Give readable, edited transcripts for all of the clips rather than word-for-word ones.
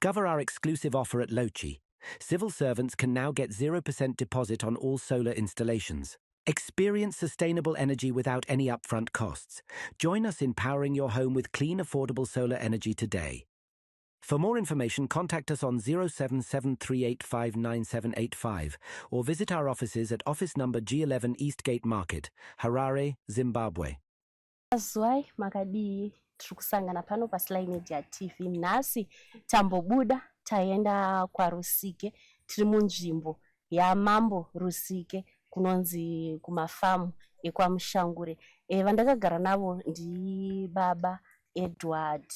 Discover our exclusive offer at Lochi. Civil servants can now get 0% deposit on all solar installations. Experience sustainable energy without any upfront costs. Join us in powering your home with clean, affordable solar energy today. For more information, contact us on 0773859785 or visit our offices at office number G11 Eastgate Market, Harare, Zimbabwe. Mazwai makadii tiri kusangana pano paSly Media TV. Nhasi tambobuda taenda kwaRusike, tiri munzvimbo yaMambo Rusike kunonzi kumafamu ekwaMushangure. E, vandakagara navo ndibaba Edward.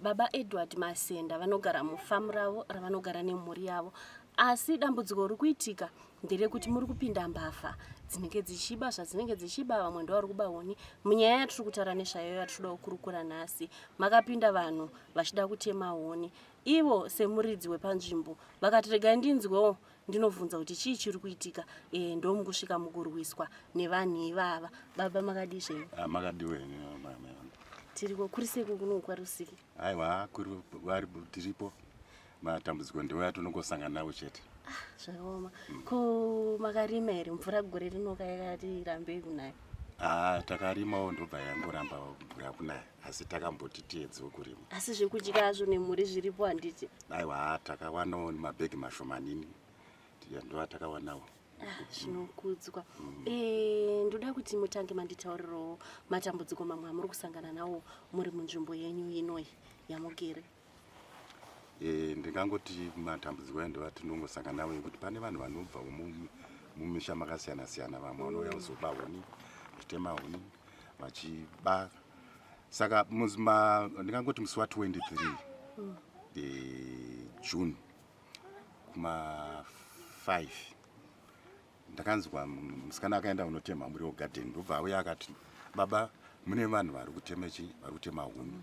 Baba Edward Masenda vanogara mufamu ravo ravanogara nemhuri yavo, asi dambudziko riri kuitika nderekuti muri kupinda mbavha dzinenge dzichiba zvadzinenge dzichiba, vamwe ndo vari kuba huni. Munyaya yatiri kutaura nezvayo yatiri kuda kukurukura nhasi, makapinda vanhu vachida kutema huni. Ivo semuridzi wepanzvimbo vakati regai ndinzwewo ndinobvunza kuti chii chiri kuitika. E, ndomukusvika mukurwiswa nevanhu ivava. Baba makadii zvenyu? Ah, makadiwe. Tiriko. Kuri sei kuno kwaRusike? Aiwa, tiripo. Matambudziko ndiwo yatinongosangana nawo chete. Ah, zvakaoma. Ko makarima here? Mvura gore rinoka yakati rambei kunaya. Ah, takarimawo, ndobva yangoramba mvura kunaya, asi takamboti tiedzewo kurima. Asi zvekudyazvo nemhuri zviripo, handiti? Aiwa, takawanawo mabhegi mashomanini, ndova takawanawo. Ah, zvinokudzwa. Eh, ndoda kuti mutange manditaurirawo matambudziko mamwe amuri kusangana nawo muri munzvimbo yenyu inoyi yamugere. E, ndingangoti matambudziko ayo ndova tinongosangana nawo ekuti pane vanhu vanobva mumisha makasiyana siyana. Vamwe vanouya kuzoba huni, vachitema huni, vachiba. Saka ndingangoti musi wa23 June kuma 5 ndakanzwa musikana akaenda kunotema muriwo garden, ndobva auya akati, "Baba, mune vanhu vari kutema chi vari kutema huni."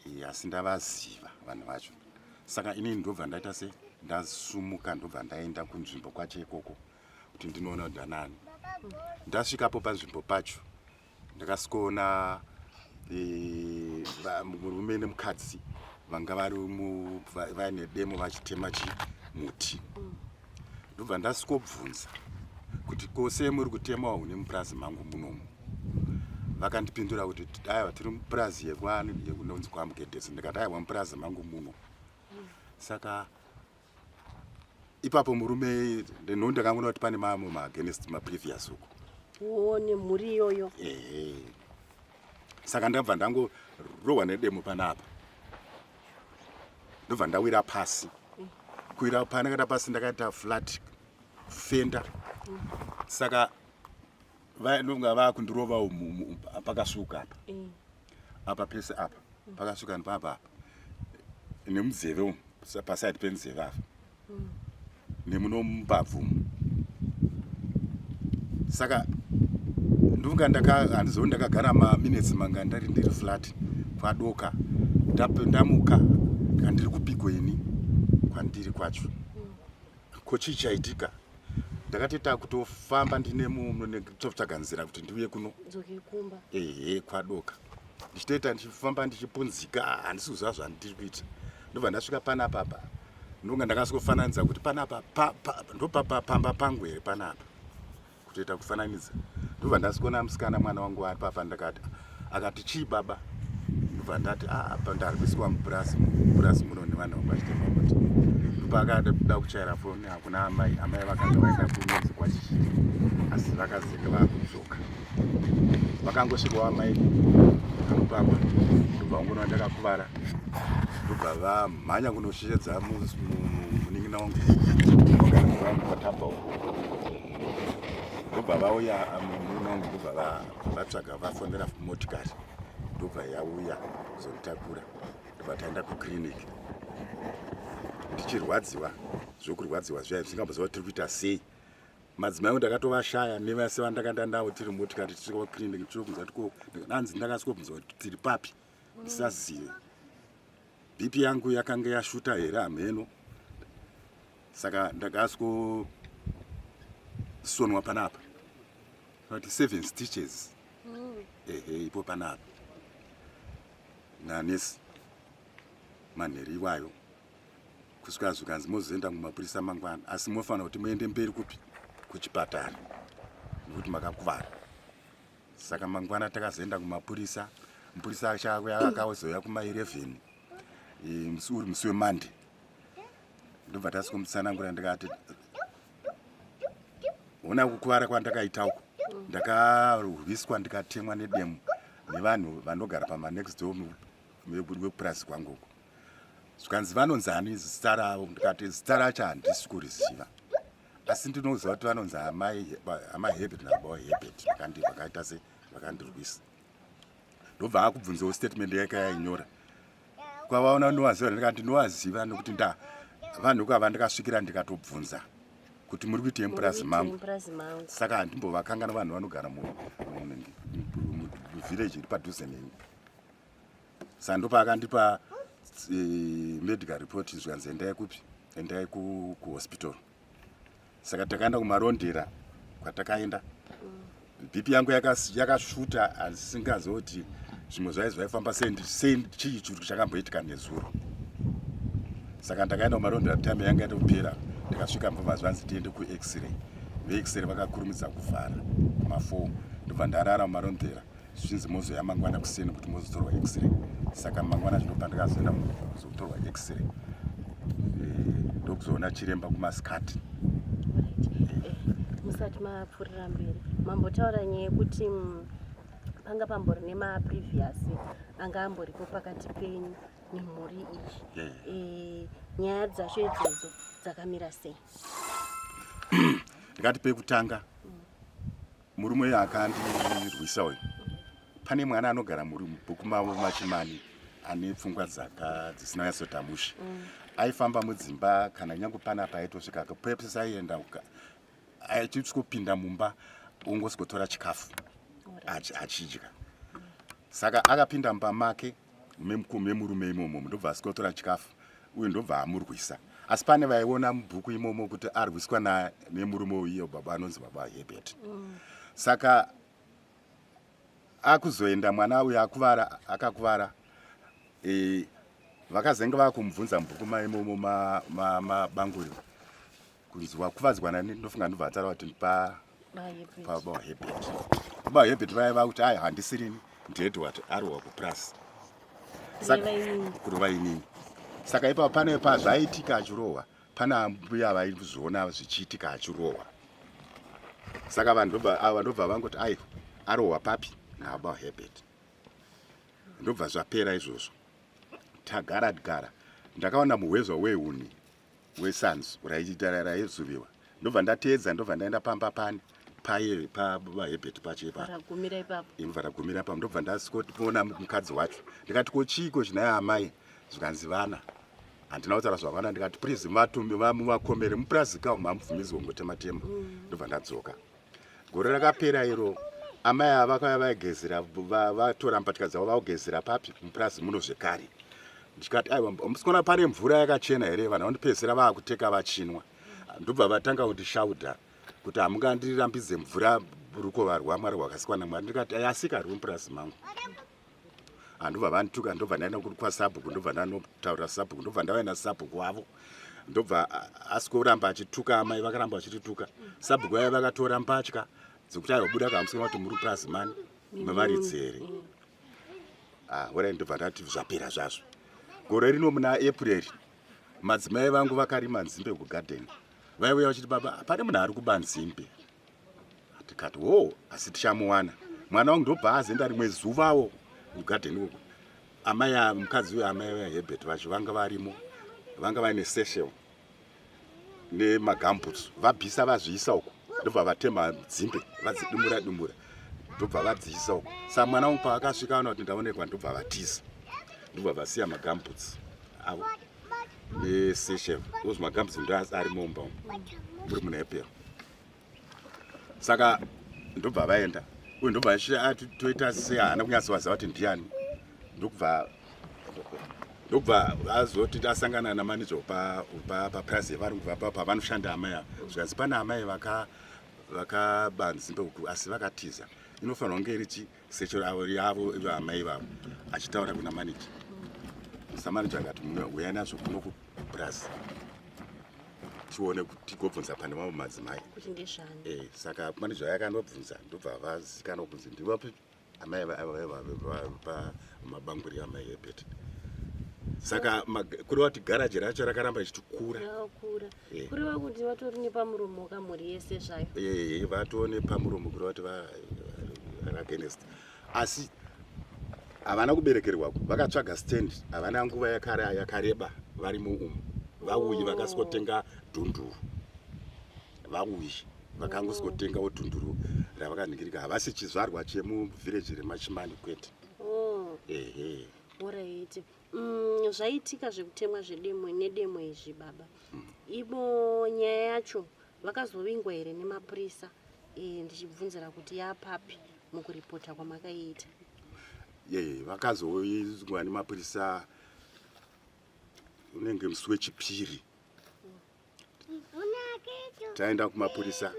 E, asi ndavaziva vanhu vacho. Saka inini ndobva ndaita se ndasumuka, ndobva ndaenda kunzvimbo kwacho ikoko kuti ndinoona kuti ndanani. Ndasvikapo panzvimbo pacho, ndakasikoona e, murume nemukadzi vanga vari vaine demo vachitema chimuti. Ndobva ndasvikobvunza kuti, "Kose muri kutemawo huni mupurazi mangu munomu?" Vakandipindura kuti, "Aiwa, tiri mupurazi yekunonzi kwaMugedhesi." Ndikati, "Aiwa, mupurazi mangu muno." Saka ipapo murume ndo ndakangoona kuti pane mamwe maagainst maprevious uko. O, nemhuri iyoyo. Ehe, saka ndabva ndangorohwa nedemo panapa, ndobva ndawira pasi. Kuwira pandakaita pasi, ndakaita flat, kufenda. Saka vanonga vakundirova umu pakasvuka apa, apa pese apa pakasvuka nepapa apa, nemunzeve umu, paside penzeve apa, nemuno mubabvu umu. Saka ndonga ndaka handizivi ndakagara maminutes manga ndari ndiri flat. Kwadoka, ndamuka, ndikandiri kupiko ini kwandiri kwacho? Ko chii chaitika? Ndakatoita kutofamba ndine kutotsvaga nzira kuti ndiuye kuno. Dzoke kumba. Ehe, kwadoka ndichitoita ndichifamba ndichipunzika, handisi kuziva zvandiri kuita. Ndobva ndasvika panapa pa ndonga ndakasikofananidza kuti panapa ndopapa pamba pangu here panapa, kutoita kufananidza. Ndobva ndasikuona musikana, mwana wangu ari papa. Ndakati, akati, "Chii baba?" Ndobva ndati, "Apa ndarwiswa mupurasi, mupurasi muno nevanhu vangu vachitema muti." Ndopaakada kuchaira foni hakuna amai. Amai vakanga vaenda kunonzi kwaChichiri, asi vakazenge vakudzoka. Vakangosvikawo amai anopapa, ndobva vangoona ndakakuvara, ndobva vamhanya kunoshevedza munin'ina wangu kwatabva uko. Ndobva vauya munin'ina wangu, ndobva vatsvaga, vafonera motikari, ndobva yauya kuzonditakura. Ndobva taenda kuclinic ndichirwadziwa zvokurwadziwa zviya, zvisingamboziva kuti tiri kuita sei. Madzimai angu ndakatovashaya nevase vandakaenda navo tiri motikari. Tisvika kuclinic, tichobvunza kuti ko anzi, ndakasvikobvunza kuti tiri papi, ndisazive. BP yangu yakanga yashuta here, hamheno. Saka ndakasvikosonwa panapa kuti seven stitches. Ehe, ipo panapa nanesi manheru iwayo. Kusvika zvikanzi mozoenda kumapurisa mangwana, asi mofanira kuti muende mberi kupi? Kuchipatara, nekuti makakuvara. Saka mangwana takazoenda kumapurisa. Mupurisa akazouya kuma11 musi uri musi weMonday. Ndobva tasikomutsanangura, ndikati, "Ona kukuvara kwandakaita uku. Ndakarwiswa, ndikatemwa nedemo nevanhu vanogara pamanext door wekupurasi kwangu uku." Zvikanzi, "Vanonzi ani zita ravo?" Ndikati, "Zita racho handisi kuriziva, asi ndinoziva kuti vanonzi amai Herbert nababa Herbert vakaita se vakandirwisa." Ndobva akubvunzawo statement yake yainyora kwavaona, "Nowaziva?" Ndikati, "Ndinowaziva, nekuti nda vanhu kava ndikasvikira ndikatobvunza kuti muri kuitei mupurazi mangu. Saka handimbovakangana vanhu vanogara muvillage iri padhuze neni." Saka ndopaakandipa medical report, zvikanzi, "Endai kupi? Endai kuhospital." Saka takaenda kuMarondera. Kwatakaenda, BP yangu yakashuta, handisingazoti zvimwe zvai zvaifamba sei, chii chiri chakamboitika nezuro. Saka ndakaenda kuMarondera, time yanga yatopera. Ndikasvika, mbobva zvanzi tiende kuX-ray. VeX-ray vakakurumidza kuvhara kuma4. Ndobva ndarara muMarondera, zvichinzi mozoya mangwana kuseni kuti mozotorwa X-ray. Saka mangwana zvinopa ndikazoenda kuzotorwa X-ray, ndokuzoona chiremba kumasikati. Musati mapfuurira mberi, mambotaura nyaya yekuti panga pambori nemaprevious anga amboripo pakati penyu nemhuri iyi. Nyaya dzacho idzodzo dzakamira sei? Ndikati pekutanga, murume uyu akandirwisa uyu, pane mwana anogara muri mubhuku mavo machimani ane pfungwa dzaka dzisina kunyatsota mushe. Aifamba mudzimba, kana nyange panapa aitosvika pepese aienda, achisvikopinda mumba ongosvikotora chikafu achidya. Saka akapinda mumba make memurume imomo, ndobva asvikotora chikafu uyu, ndobva amurwisa. Asi pane vaiona mubhuku imomo kuti arwiswa nemurume uyo, baba anonzi baba Herbert. Saka akuzoenda mwana uyu akuvara, akakuvara, vakazenge vakumubvunza mubhuku maimomo mabanguri kunzi, "Wakuvadzwa nani?" Ndofunga ndobva ataura kuti pababa Herbert. Baba Herbert vaiva kuti, "Ai, handisirini, ndiEdward ariwa kupurasi," kurova inini. Saka ipapo pane pazvaitika achirohwa, pana mbuya vaizviona zvichiitika achirohwa. Saka vanhu ava ndobva vangoti, "Ai, arohwa papi?" "Nababa Herbert." Ndobva zvapera izvozvo. Tagara gara, ndakaona muhwezva wehuni wesanzu raizuviwa, ndobva ndateedza, ndobva ndaenda pamba pani paye paVaHebert pacho ipapo. Ndobva ndagumira ipapo, ndobva ndasikoona mukadzi wacho. Ndikati, "Ko chiiko chinaye amai?" Zvikanzi, "Vana." Handina kutaura zvakawanda. Ndikati, "Please, muvakomere mupurazi ka, mamubvumidzwa kungotema tema." Ndobva ndadzoka. Gore rakapera iro, amai ava vakauya vaigezera, vatora mbatya dzavo, vaugezera papi? Mupurazi muno zvekare. Ndikati, "Aiwa, musikuona pane mvura yakachena here? Vanhu vanopedzisira vaakuteka vachinwa." Ndobva vatanga kundishaudha kuti, "Hamungandirambidze mvura, rukova rwaMwari rwakasikwa naMwari." Ndikati, "Asika ruri mupurazi mangu." Handobva vandituka. Ndobva ndaenda kwasabhuku, ndobva ndanotaurira sabhuku, ndobva ndauya nasabhuku wavo. Ndobva asikoramba achituka amai, vakaramba vachitituka. Sabhuku vaiva vakatora mbatya dzekuti aiwabuda kahamusikuona kuti muri purazi mani mevaridzi here. Orai, ndobva ndati zvapera zvazvo. Gore rino muna April, madzimai vangu vakarima nzimbe kugadheni. Vaiuya vachiti, "Baba, pane munhu ari kuba nzimbe." Tikati, "Wo, asi tichamuwana." Mwana wangu ndobva azoenda rimwe zuvawo kugadheni uku. Amai, mukadzi uyu, amai vaHebert vacho vanga varimo, vanga vaine satchel nemagumboots, vabvisa vazviisa uku, ndobva vatema nzimbe, vadzidumura dumura, ndobva vadziisa uku. Saka mwana wangu paakasvika aona kuti ndaonekwa, ndobva vatiza, ndobva vasiya magumboots avo nesatchel. Those magumboots ndo ari mumba umu muri muna April. Saka ndobva vaenda uye ndobva ati toita sei, haana kunyatsovaziva kuti ndiani. Ndobva azoti asangana namanager papurazi yevarungu pavanoshanda amai ava. Zvikanzi, "Pane amai vakaba nzimbe uku, asi vakatiza. Inofanirwa kunge iri satchel avo yavo amai vavo," achitaura kuna manager. Samanager akati, "Uyai nazvo kuno kupurazi." Tione kuti tigobvunza pane mamwe madzimai. Kuti ndezvani. Saka pane zvayakanobvunza, ndobva vazikanwa kunzi ndivapi amai pamabanguri amai Hebert. Saka kureva kuti garaji racho rakaramba ichitikura. Rakakura. Kureva kuti vatori nepamuromo kamhuri yese zvayo. Vatoo nepamuromo, kureva kuti against, asi havana kuberekerwako. Vakatsvaga stand, havana nguva yakareba varimo umu. Vauyi vakasikotenga dhunduru, vauyi vakangosikotengawo dhunduru ravakanhingirika. Havasi chizvarwa chemuvhireji reMachimani, kwete. Ehe. Alright. Zvaitika zvekutemwa zvedemo nedemo izvi, baba, ivo nyaya yacho vakazovingwa here nemapurisa? Ndichibvunzira kuti yapapi mukuripota kwamakaiita. Ye, vakazoizwa nemapurisa unenge musi wechipiri. Taenda kumapurisa,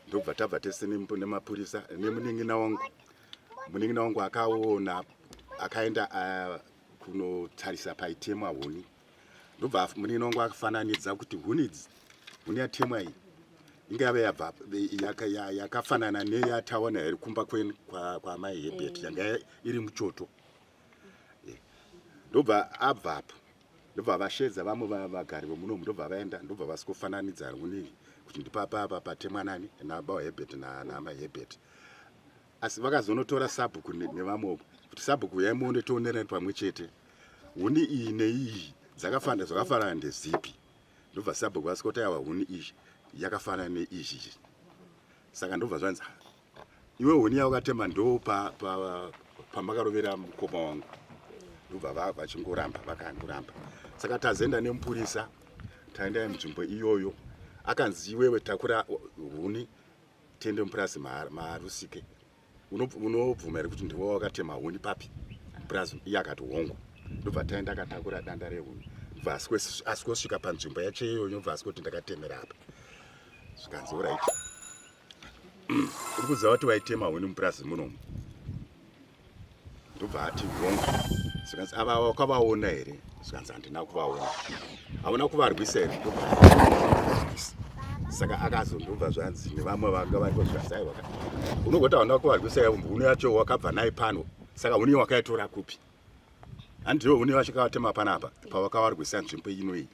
ndobva tabva tese nemapurisa nemunin'ina wangu. Munin'ina wangu akaona, akaenda kunotarisa paitemwa huni. Ndobva munin'ina wangu akafananidza kuti huni idzi, huni yatemwa iyi ingave yabva yakafanana neyatawana here kumba kwamai Hebert, yanga iri muchoto. Ndobva abvapo, ndobva vashedza vamwe vagari vemunomu, ndobva vaenda, ndobva vasikofananidza huni kuti ndipapa patemwa nani, nababa Hebert naamai Hebert. Asi vakazonotora sabhuku nevamwe kuti, "Sabhuku, uyai muone, tionerani pamwe chete huni iyi neiyi dzakafanana, zvakafanana ndezipi?" Ndobva sabhuku vasikoti, "Aiwa, huni iyi yakafanana neizvi." Saka ndobva zvanzi, "Iwe, huni yawakatema ndo pamakarovera mukoma wangu." Ndobva vachingoramba, vakangoramba. Saka tazoenda nemupurisa, taenda munzvimbo iyoyo, akanzi, "Iwewe takura huni, tiende mupurazi maRusike. Unobvuma here kuti ndiwe wakatema huni papi mupurazi?" Iye akati, "Hongu." Ndobva taenda, akatakura danda rehuni, ndobva aswosvika panzvimbo yacho iyoyo, ndobva aswoti, "Ndakatemera apa." Zvikanzi, "Alright, uri kuziva kuti waitema huni mupurazi munomu?" Ndobva ati, "Hongu." Zvikanzi, "Ava wakavaona here?" Zvikanzi, "Handina kuvaona." "Hauna kuvarwisa here?" Ndobva arwisa. Saka akazondobva zvanzi nevamwe vanga varipo, zvikanzi, "Aiwa, unogoti hauna kuvarwisa, huni yacho wakabva naye pano. Saka huni wakaitora kupi? Handiwo huni vacho kavatema panapa pavakavarwisa nzvimbo ino iyi?"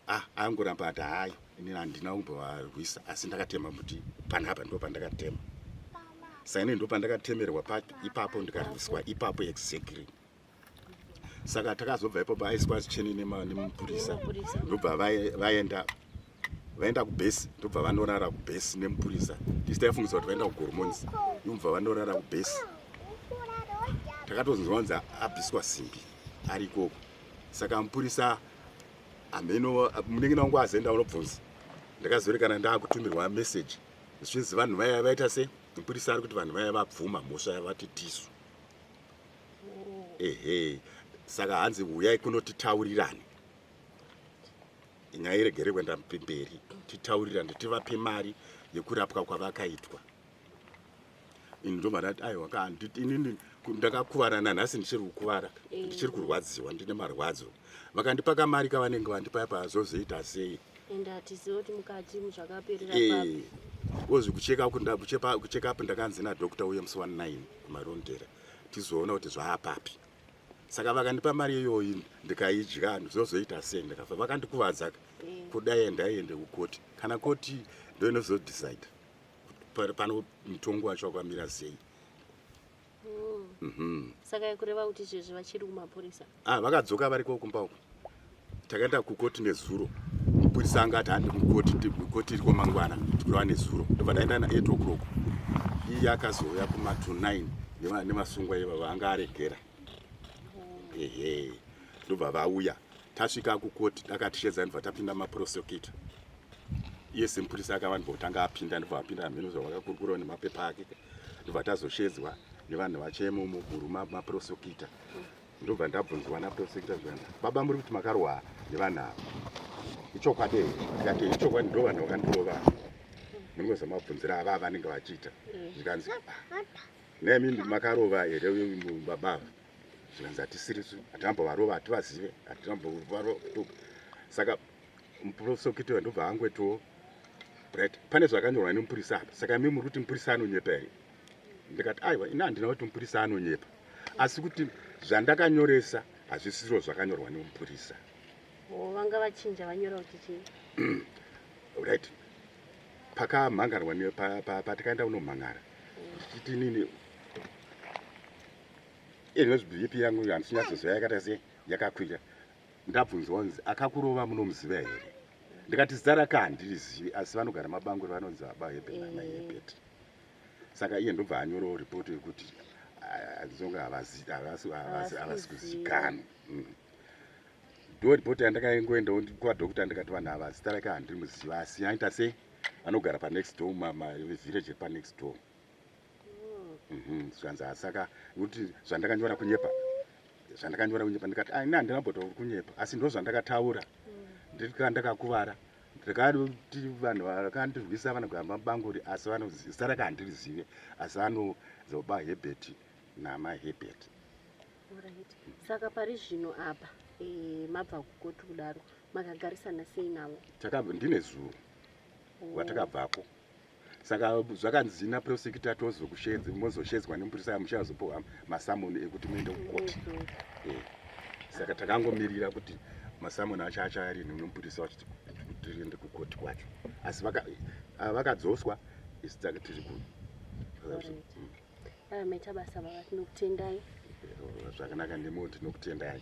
Ah, angoramba ati, "Hayi, inini handina kumbovarwisa, asi ndakatema muti panapa, ndo pandakatema. Saka inini ndo pandakatemerwa ipapo, ndikarwiswa ipapo exactly." Saka takazobva ipapo, aiswa cheni nemupurisa, ndobva vaenda kubhesi, ndobva vanorara kubhesi nemupurisa. Tisi taifungisa kuti vaenda kuGoromonzi, imbva vanorara kubhesi. Takatozonzwa kunzi abviswa simbi ari ikoko. Saka mupurisa hameno, munenge wangu azoenda unobvunza. Ndakazorekana ndaakutumirwa meseji zvichinzi vanhu vaya vaita sei, mupurisa ari kuti vanhu vaya vabvuma mhosva, vati tisu. Ehe, saka hanzi, "Uyai kunotitaurirane nyaya iregere kuenda mberi, titaurirane, tivape mari yekurapwa kwavakaitwa." Ini ndobva ndati, "Aiwa ka, inini ndakakuvara, nanhasi ndichiri kukuvara, ndichiri kurwadziwa, ndine marwadzo. Vakandipa kamari kavanenge vandipa pa, zozoita sei?" Ende hatizivi kuti mukati zvakaperera papi. Ozvi kucheka up ndakanzi nadoctor, uye musi wa9 kuMarondera tizoona kuti zvaapapi. Saka vakandipa mari iyoyi ndikaidya, zvozoita sei ndikafa? Vakandikuvadza. Kudai ndaiende kukoti, kana koti ndo inozodecide pano mutongo wacho wakamira sei. Saka kureva kuti izvezvi vachiri kumapurisa? Ah, vakadzoka, variko kumba uko. Takaenda kukoti nezuro, mupurisa anga ati handi mukoti, koti iriko mangwana, tikureva nezuro. Ndobva ndaenda na8 o'clock, iye akazouya kuma to 9 nevasungwa ivava vanga aregera. Ehe, ndobva vauya. Tasvika kukoti, akatishedza, ndobva tapinda maprosecutor. Iye semupurisa akava ndobva apinda, ndobva apinda, hameno zvavakakurukurawo nemapepa ake. Ndobva tazoshedzwa nevanhu vachemo muguru, maprosecutor. Ndobva ndabvunzwa naprosecutor, zvikanzi, "Baba, muri kuti makarwa nevanhu ava, ichokwadi here?" Ndikati, "Ichokwadi, ndo vanhu vakandirova." Munongoziva mabvunziro ava avanenge vachiita. Zvikanzi, "Ah, nemi makarova here baba ava?" Zvikanzi, "Hatisirisu, hatinambovarova, hativazive, hatinambovarova." Saka Muprosecutor ndobva angwetiwo, "Right, pane zvakanyorwa nemupurisa apa, saka imi muri kuti mupurisa anonyepa here?" Ndikati, "Aiwa, ini handina kuti mupurisa anonyepa, asi kuti zvandakanyoresa hazvisiro zvakanyorwa nemupurisa." O, vanga vachinja, vanyora kuti chii? Right, pakamhangarwa patakaenda kunomhangara, ndichiti nini inozvi BP yangu handisinyatsoziva yakaita sei, yakakwira. Ndabvunzwa kunzi, "Akakurova munomuziva here?" Ndikati, "Zita rake handirizivi, asi vanogara mabanguri, vanonzi baba Hebert namai Hebert." Saka iye ndobva anyorawo ripoti yekuti nzonga havasi kuzikanwa. Ndo ripoti yandakaingoendawo kwadoctor. Ndikati, "Vanhu ava zita rake handirimuziva, asi aita sei, vanogara panext door, village panext door." Zvanzi, "Saka kuti zvandakanyora kunyepa, zvandakanyora kunyepa?" Ndikati, "Ai, ini handina kumbotaura kunyepa, asi ndo zvandakataura. Ndika ndakakuvara, ndikati vanhu vakandirwisa vanogara mabanguri, asi zita rake handirizive, asi anonzi baba Hebert namaHebert." Alright. Saka pari zvino apa mabva kukoti kudaro, makagarisana sei navo? Ndine zuro watakabvako. Saka zvakanzi naprosecutor, mozoshedzwa nemupurisa, muchazopiwa masamoni ekuti muende kukoti. Saka takangomirira kuti masamoni acho achari nemupurisa wacho kuti tiende kukoti kwacho, asi vakadzoswa, isu taka tiri ku Alright. Maita basa baba, tinokutendai. Zvakanaka, ndimo, tinokutendai.